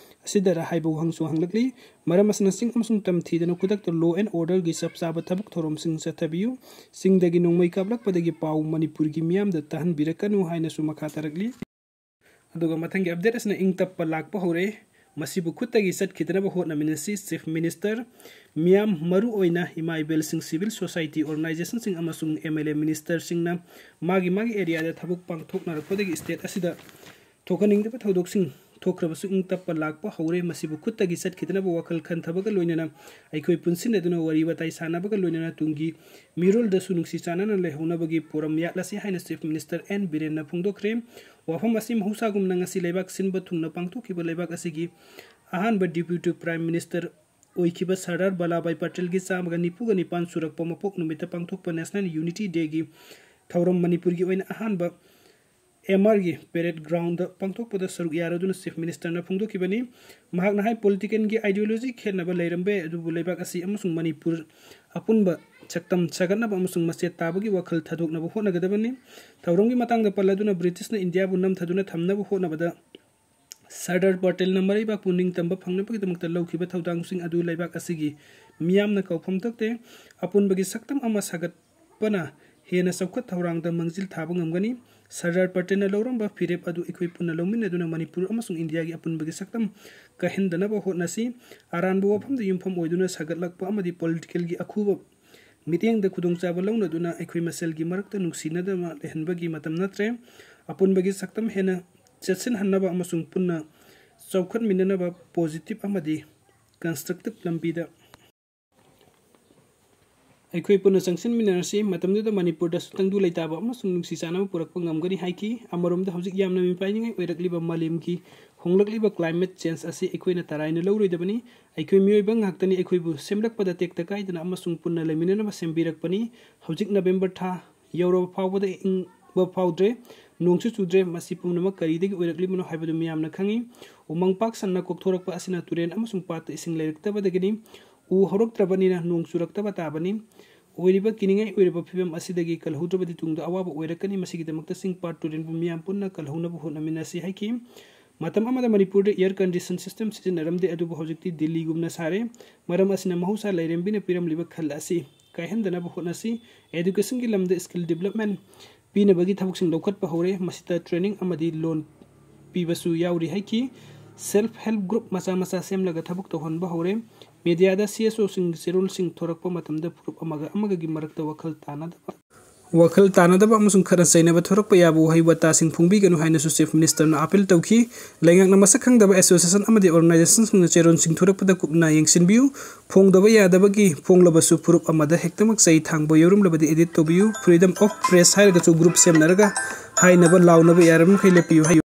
ꯑꯁꯤꯗꯔ ꯍꯥꯏꯕ ꯋꯥꯍꯪꯁꯨ ꯍꯪꯂꯛꯂꯤ꯫ ꯃꯔꯝ ꯑꯁꯤꯅ ꯆꯤꯡ ꯑꯃꯁꯨꯡ ꯇꯝ ꯊꯤꯗꯅ ꯈꯨꯗꯛꯇ law and orderꯒꯤ ꯆꯞ ꯆꯥꯕ ꯊꯕꯛ ꯊꯧꯔꯝꯁꯤꯡ ꯆꯠꯊꯕꯤꯌꯨ꯫ ꯆꯤꯡꯗꯒꯤ ꯅꯣꯡꯃꯩ ꯀꯥꯞꯂꯛꯄꯗꯒꯤ ꯄꯥꯎ ꯃꯅꯤꯄꯨꯔꯒꯤ ꯃꯤꯌꯥꯝꯗ ꯇꯥꯍꯟꯕꯤꯔꯛꯀꯅꯨ ꯍꯥꯏꯅꯁꯨ ꯃꯈꯥ ꯇꯥꯔꯛꯂꯤ꯫ ꯑꯗꯨꯒ ꯃꯊꯪꯒꯤ update ꯑꯁꯤꯅ ꯏꯪ ꯇꯞꯄ ꯂꯥꯛꯄ ꯍꯧꯔꯦ, ꯃꯁꯤꯕꯨ ꯈꯨꯠꯇꯒꯤ ꯆꯠꯈꯤꯗꯅꯕ ꯍꯣꯠꯅꯃꯤꯟꯅꯁꯤ꯫ Chief Minister, ꯃꯤꯌꯥꯝ, ꯃꯔꯨ ꯑꯣꯏꯅ ꯏꯃꯥ ꯏꯕꯦꯜꯁꯤꯡ, civil society organizationꯁꯤꯡ ꯑꯃꯁꯨꯡ M L A ministerꯁꯤꯡꯅ ꯃꯥꯒꯤ ꯃꯥꯒꯤ areaꯗ ꯊꯕꯛ ꯄꯥꯡꯊꯣꯛꯅꯔꯛꯄꯗꯒꯤ state ꯑꯁꯤꯗ ꯊꯣꯛꯍꯟꯅꯤꯡꯗꯕ ꯊꯧꯗꯣꯛꯁꯤꯡ ꯊꯣꯛꯈ꯭ꯔꯕꯁꯨ ꯏꯪ ꯇꯞꯄ ꯂꯥꯛꯄ ꯍꯧꯔꯦ꯫ ꯃꯁꯤꯕꯨ ꯈꯨꯠꯇꯒꯤ ꯆꯠꯈꯤꯗꯅꯕ ꯋꯥꯈꯜ ꯈꯟꯊꯕꯒ ꯂꯣꯏꯅꯅ ꯑꯩꯈꯣꯏ ꯄꯨꯟꯁꯤꯟꯅꯗꯨꯅ ꯋꯥꯔꯤ ꯋꯥꯇꯥꯏ ꯁꯥꯟꯅꯕꯒ ꯂꯣꯏꯅꯅ ꯇꯨꯡꯒꯤ ꯃꯤꯔꯣꯜꯗꯁꯨ ꯅꯨꯡꯁꯤ ꯆꯥꯟꯅꯅ ꯂꯩꯍꯧꯅꯕꯒꯤ ꯄꯣꯔꯝ ꯌꯥꯠꯂꯁꯤ ꯍꯥꯏꯅ Chief Minister ꯑꯦꯟ ꯕꯤꯔꯦꯟꯅ ꯐꯣꯡꯗꯣꯛꯈ꯭ꯔꯦ꯫ ꯋꯥꯐꯝ ꯑꯁꯤ ꯃꯍꯧꯁꯥꯒꯨꯝꯅ ꯉꯁꯤ ꯂꯩꯕꯥꯛ ꯁꯤꯟꯕ ꯊꯨꯡꯅ ꯄꯥꯡꯊꯣꯛꯈꯤꯕ ꯂꯩꯕꯥꯛ ꯑꯁꯤꯒꯤ ꯑꯍꯥꯟꯕ Deputy Prime Minister ꯑꯣꯏꯈꯤꯕ ꯁꯔꯗꯥꯔ ꯚꯜꯂꯥꯚꯚꯥꯏ ꯄꯇꯦꯜꯒꯤ ꯆꯥꯝꯃꯒ ꯅꯤꯐꯨꯒ ꯅꯤꯄꯥꯟ ꯁꯨꯔꯛꯄ ꯃꯄꯣꯛ ꯅꯨꯃꯤꯠꯇ ꯄꯥꯡꯊꯣꯛꯄ National Unity Dayꯒꯤ ꯊꯧꯔꯝ ꯃꯅꯤꯄꯨꯔꯒꯤ ꯑꯣꯏꯅ ꯑꯍꯥꯟꯕ M R ꯒꯤ parade groundꯗ ꯄꯥꯡꯊꯣꯛꯄꯗ ꯁꯔꯨꯛ ꯌꯥꯔꯗꯨꯅ Chief Ministerꯅ ꯐꯣꯡꯗꯣꯛꯈꯤꯕꯅꯤ꯫ ꯃꯍꯥꯛꯅ ꯍꯥꯏ, politicalꯒꯤ ideology ꯈꯦꯠꯅꯕ ꯂꯩꯔꯝꯕ ꯌꯥꯏ, ꯑꯗꯨꯕꯨ ꯂꯩꯕꯥꯛ ꯑꯁꯤ ꯑꯃꯁꯨꯡ ꯃꯅꯤꯄꯨꯔ ꯑꯄꯨꯟꯕ ꯁꯛꯇꯝ ꯁꯥꯒꯠꯅꯕ ꯑꯃꯁꯨꯡ ꯃꯆꯦꯠ ꯇꯥꯕꯒꯤ ꯋꯥꯈꯜ ꯊꯥꯗꯣꯛꯅꯕ ꯍꯣꯠꯅꯒꯗꯕꯅꯤ꯫ ꯊꯧꯔꯝꯒꯤ ꯃꯇꯥꯡꯗ ꯄꯜꯂꯗꯨꯅ Britishꯅ ꯏꯟꯗꯤꯌꯥꯕꯨ ꯅꯝꯊꯗꯨꯅ ꯊꯝꯅꯕ ꯍꯣꯠꯅꯕꯗ ꯁꯔꯗꯥꯔ ꯄꯇꯦꯜꯅ ꯃꯔꯩꯕꯥꯛꯄꯨ ꯅꯤꯡꯇꯝꯕ ꯐꯪꯅꯕꯒꯤꯗꯃꯛꯇ ꯂꯧꯈꯤꯕ ꯊꯧꯗꯥꯡꯁꯤꯡ ꯑꯗꯨ ꯂꯩꯕꯥꯛ ꯑꯁꯤꯒꯤ ꯃꯤꯌꯥꯝꯅ ꯀꯥꯎꯐꯝ ꯊꯣꯛꯇꯦ꯫ ꯑꯄꯨꯟꯕꯒꯤ ꯁꯛꯇꯝ ꯑꯃ ꯁꯥꯒꯠꯄꯅ ꯍꯦꯟꯅ ꯆꯥꯎꯈꯠ ꯊꯧꯔꯥꯡꯗ ꯃꯥꯡꯖꯤꯜ ꯊꯥꯕ ꯉꯝꯒꯅꯤ꯫ ꯁꯔꯗꯥꯔ ꯄꯇꯦꯜꯅ ꯂꯧꯔꯝꯕ ꯐꯤꯔꯦꯞ ꯑꯗꯨ ꯑꯩꯈꯣꯏ ꯄꯨꯟꯅ ꯂꯧꯃꯤꯟꯅꯗꯨꯅ ꯃꯅꯤꯄꯨꯔ ꯑꯃꯁꯨꯡ ꯏꯟꯗꯤꯌꯥꯒꯤ ꯑꯄꯨꯟꯕꯒꯤ ꯁꯛꯇꯝ ꯀꯥꯏꯍꯟꯗꯅꯕ ꯍꯣꯠꯅꯁꯤ꯫ ꯑꯔꯥꯟꯕ ꯋꯥꯐꯝꯗ ꯌꯨꯝꯐꯝ ꯑꯣꯏꯗꯨꯅ ꯁꯥꯒꯠꯂꯛꯄ ꯑꯃꯗꯤ politicalꯒꯤ ꯑꯈꯨꯕ ꯃꯤꯠꯌꯦꯡꯗ ꯈꯨꯗꯣꯡꯆꯥꯕ ꯂꯧꯅꯗꯨꯅ ꯑꯩꯈꯣꯏ ꯃꯁꯦꯜꯒꯤ ꯃꯔꯛꯇ ꯅꯨꯡꯁꯤꯅꯗꯕ ꯂꯩꯍꯟꯕꯒꯤ ꯃꯇꯝ ꯅꯠꯇ꯭ꯔꯦ꯫ ꯑꯄꯨꯟꯕꯒꯤ ꯁꯛꯇꯝ ꯍꯦꯟꯅ ꯆꯦꯠꯁꯤꯟꯍꯟꯅꯕ ꯑꯃꯁꯨꯡ ꯄꯨꯟꯅ ꯆꯥꯎꯈꯠꯃꯤꯟꯅꯅꯕ positive ꯑꯃꯗꯤ constructive ꯂꯝꯕꯤꯗ ꯑꯩꯈꯣꯏ ꯄꯨꯟꯅ ꯆꯪꯁꯤꯟꯃꯤꯟꯅꯔꯁꯤ꯫ ꯃꯇꯝꯗꯨꯗ ꯃꯅꯤꯄꯨꯔꯗꯁꯨ ꯇꯪꯗꯨ ꯂꯩꯇꯥꯕ ꯑꯃꯁꯨꯡ ꯅꯨꯡꯁꯤ ꯆꯥꯟꯅꯕ ꯄꯨꯔꯛꯄ ꯉꯝꯒꯅꯤ ꯍꯥꯏꯈꯤ꯫ ꯑꯃꯔꯣꯝꯗ ꯍꯧꯖꯤꯛ ꯌꯥꯝꯅ ꯃꯤꯄꯥꯏꯅꯤꯡꯉꯥꯏ ꯑꯣꯏꯔꯛꯂꯤꯕ ꯃꯥꯂꯦꯝꯒꯤ ꯍꯣꯡꯂꯛꯂꯤꯕ climate change ꯑꯁꯤ ꯑꯩꯈꯣꯏꯅ ꯇꯔꯥꯏꯅ ꯂꯧꯔꯣꯏꯗꯕꯅꯤ꯫ ꯑꯩꯈꯣꯏ ꯃꯤꯑꯣꯏꯕ ꯉꯥꯛꯇꯅꯤ ꯑꯩꯈꯣꯏꯕꯨ ꯁꯦꯝꯂꯛꯄꯗ ꯇꯦꯛꯇ ꯀꯥꯏꯗꯅ ꯑꯃꯁꯨꯡ ꯄꯨꯟꯅ ꯂꯩꯃꯤꯟꯅꯅꯕ ꯁꯦꯝꯕꯤꯔꯛꯄꯅꯤ꯫ ꯍꯧꯖꯤꯛ ꯅꯕꯦꯝꯕꯔ ꯊꯥ ꯌꯧꯔꯕ ꯐꯥꯎꯕꯗ ꯏꯪꯕ ꯐꯥꯎꯗ꯭ꯔꯦ, ꯅꯣꯡꯁꯨ ꯆꯨꯗ꯭ꯔꯦ꯫ ꯃꯁꯤ ꯄꯨꯝꯅꯃꯛ ꯀꯔꯤꯗꯒꯤ ꯑꯣꯏꯔꯛꯂꯤꯕꯅꯣ ꯍꯥꯏꯕꯗꯨ ꯃꯤꯌꯥꯝꯅ ꯈꯪꯏ꯫ ꯎꯃꯪ ꯄꯥꯛ ꯁꯟꯅ ꯀꯣꯛꯊꯣꯔꯛꯄ ꯑꯁꯤꯅ ꯇꯨꯔꯦꯜ ꯑꯃꯁꯨꯡ ꯄꯥꯠꯇ ꯏꯁꯤꯡ ꯂꯩꯔꯛꯇꯕꯗꯒꯤꯅꯤ꯫ ꯎ ꯍꯧꯔꯛꯇ꯭ꯔꯕꯅꯤꯅ ꯅꯣꯡ ꯆꯨꯔꯛꯇꯕ ꯇꯥꯕꯅꯤ꯫ ꯑꯣꯏꯔꯤꯕ ꯀꯤꯅꯤꯡꯉꯥꯏ ꯑꯣꯏꯔꯕ ꯐꯤꯕꯝ ꯑꯁꯤꯗꯒꯤ ꯀꯜꯍꯧꯗ꯭ꯔꯕꯗꯤ ꯇꯨꯡꯗ ꯑꯋꯥꯕ ꯑꯣꯏꯔꯛꯀꯅꯤ꯫ ꯃꯁꯤꯒꯤꯗꯃꯛꯇ ꯆꯤꯡ ꯄꯥꯠ ꯇꯨꯔꯦꯜꯕꯨ ꯃꯤꯌꯥꯝ ꯄꯨꯟꯅ ꯀꯜꯍꯧꯅꯕ ꯍꯣꯠꯅꯃꯤꯟꯅꯁꯤ ꯍꯥꯏꯈꯤ꯫ ꯃꯇꯝ ꯑꯃꯗ ꯃꯅꯤꯄꯨꯔꯗ air condition system ꯁꯤꯖꯤꯟꯅꯔꯝꯗꯦ, ꯑꯗꯨꯕꯨ ꯍꯧꯖꯤꯛꯇꯤ ꯗꯤꯜꯂꯤꯒꯨꯝꯅ ꯁꯥꯔꯦ꯫ ꯃꯔꯝ ꯑꯁꯤꯅ ꯃꯍꯧꯁꯥ ꯂꯥꯏꯔꯦꯝꯕꯤꯅ ꯄꯤꯔꯝꯂꯤꯕ ꯈꯜ ꯑꯁꯤ ꯀꯥꯏꯍꯟꯗꯅꯕ ꯍꯣꯠꯅꯁꯤ꯫ Education ꯒꯤ ꯂꯝꯗ skill development ꯄꯤꯅꯕꯒꯤ ꯊꯕꯛꯁꯤꯡ ꯂꯧꯈꯠꯄ ꯍꯧꯔꯦ꯫ ꯃꯁꯤꯗ training ꯑꯃꯗꯤ loan ꯄꯤꯕꯁꯨ ꯌꯥꯎꯔꯤ ꯍꯥꯏꯈꯤ꯫ Self help group ꯃꯆꯥ ꯃꯆꯥ ꯁꯦꯝꯂꯒ ꯊꯕꯛ ꯇꯧꯍꯟꯕ ꯍꯧꯔꯦ꯫ Media ꯗ C S O ꯁꯤꯡ ꯆꯦꯔꯣꯜꯁꯤꯡ ꯊꯣꯔꯛꯄ ꯃꯇꯝꯗ ꯐꯨꯔꯨꯞ ꯑꯃꯒ ꯑꯃꯒꯒꯤ ꯃꯔꯛꯇ ꯋꯥꯈꯜ ꯇꯥꯅꯗꯕ, ꯋꯥꯈꯜ ꯇꯥꯅꯗꯕ ꯑꯃꯁꯨꯡ ꯈꯠꯅ ꯆꯩꯅꯕ ꯊꯣꯔꯛꯄ ꯌꯥꯕ ꯋꯥꯍꯩ ꯋꯥꯇꯥꯁꯤꯡ ꯐꯣꯡꯕꯤꯒꯅꯨ ꯍꯥꯏꯅꯁꯨ Chief Minister ꯅ appeal ꯇꯧꯈꯤ꯫ ꯂꯩꯉꯥꯛꯅ ꯃꯁꯛ ꯈꯪꯗꯕ association ꯑꯃꯗꯤ organization ꯁꯤꯡꯅ ꯆꯦꯔꯣꯜꯁꯤꯡ ꯊꯣꯔꯛꯄꯗ ꯀꯨꯞꯅ ꯌꯦꯡꯁꯤꯟꯕꯤꯌꯨ꯫ ꯐꯣꯡꯗꯕ ꯌꯥꯗꯕꯒꯤ ꯐꯣꯡꯂꯕꯁꯨ ꯐꯨꯔꯨꯞ ꯑꯃꯗ ꯍꯦꯛꯇꯃꯛ ꯆꯩ ꯊꯥꯡꯕ ꯌꯥꯎꯔꯝꯂꯕꯗꯤ edit ꯇꯧꯕꯤꯌꯨ꯫ Freedom of press ꯍꯥꯏꯔꯒꯁꯨ group ꯁꯦꯝꯅꯔꯒ ꯍꯥꯏꯅꯕ ꯂꯥꯎꯅꯕ ꯌꯥꯔꯕ ꯃꯈꯩ ꯂꯦꯞꯄꯤꯌꯨ ꯍꯥꯏꯌꯨ꯫